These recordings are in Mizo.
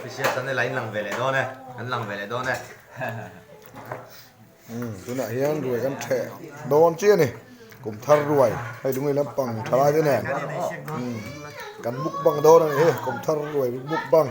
Official channel ah in lang ve leh dawn e, an lang ve leh dawn e. Umm tunah hian ruai kan theh dawn chiah a ni kum thar ruai hei lungei lampang tha lai te nen umm kan mukbang dawn a ni hi kum thar ruai mukbang.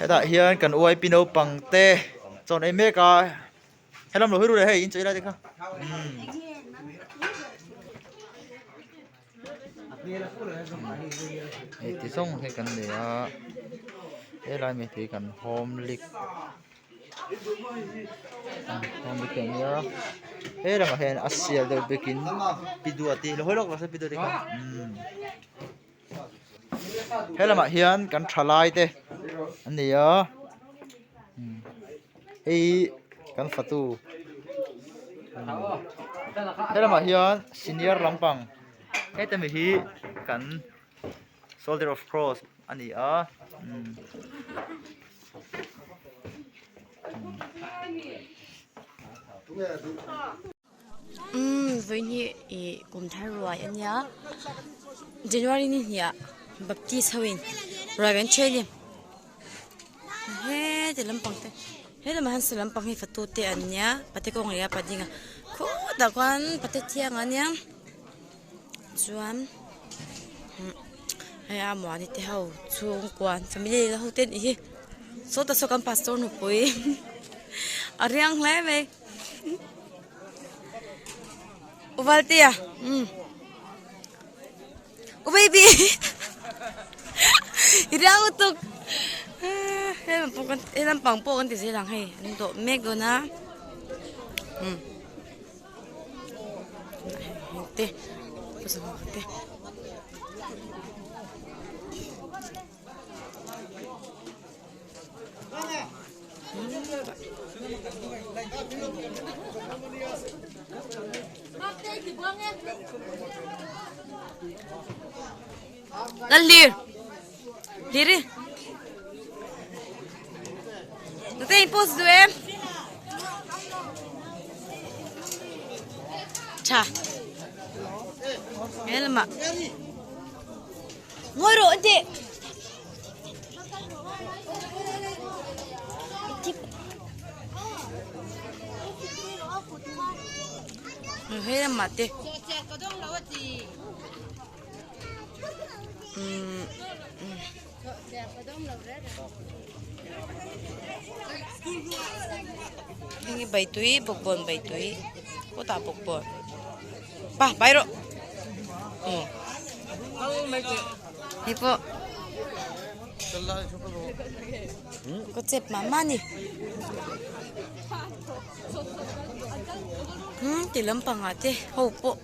Hetah hian kan uai pi naupang te chawn ei mek a helam lo hawi ru leh hei in chei lai te kha hei ti zawng hi kan nei a helai mi hi kan home league home league a nia he lamah hian a sial deuh bikin pi duati lo hawi lawk rawh se pi duati kha umm. He lamah hian kan thalai te an ni a hei kan fatu he lamah hian senior lampang heta mi hi kan soldier of cross a ni a. Umm vawiin hi ih kum thar ruai a nia January ni hnih ah baptist ho in ruai kan then a ni heti lampang te he lamah hian saw lampang hi fatu te an nia pate kawng leh a pading a khutah khuan pate thiang a nia chuan hei a muani te ho chhungkua family la ho te anih hi sawtah saw kan pastor nupui a riang hle mai. Uvaltea um u baby i riang lutuk he lampang kan he lampang pawh kan ti zel ang hei an dawh mek dawn a um te te. Lallir Liri Nute in post duh em Tha He lamah Ngawi rawh an ti. Hei lamah te umm heng hi baitui bawkbawn baitui kawtah bawkbawn pa pai rawh aw hei pawh. Ka chep mah mah a ni. Hmm ti lampangah te ho pawh.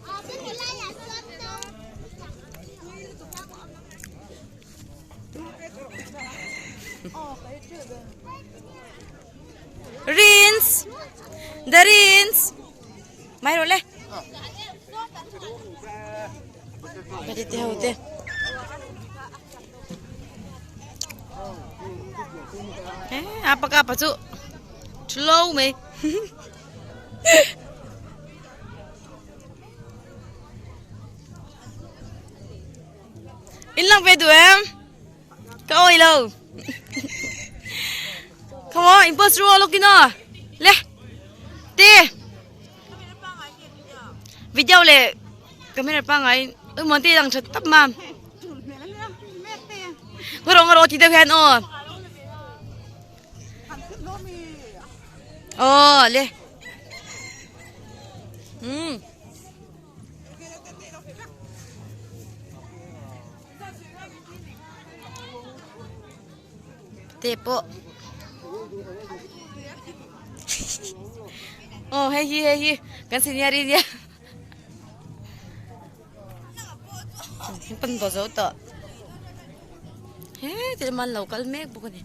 Rins! The Rins! Mai rawh le. Ka ti te ho te. Eh, apa ka pa chu. Slow mai. In lang ve duh em? Ka awi lo. Come on, in post ru lawkin aw. Le. Te. Video le camera pangai ui mon te lang that tap ma. Ngaro ngaro ti deuh hian aw. Aw le. Hmm. Te pawh aw hei hi hei hi kan senior i nia pan tawh zo tawh he ti lam an lo kal mek bawk a ni.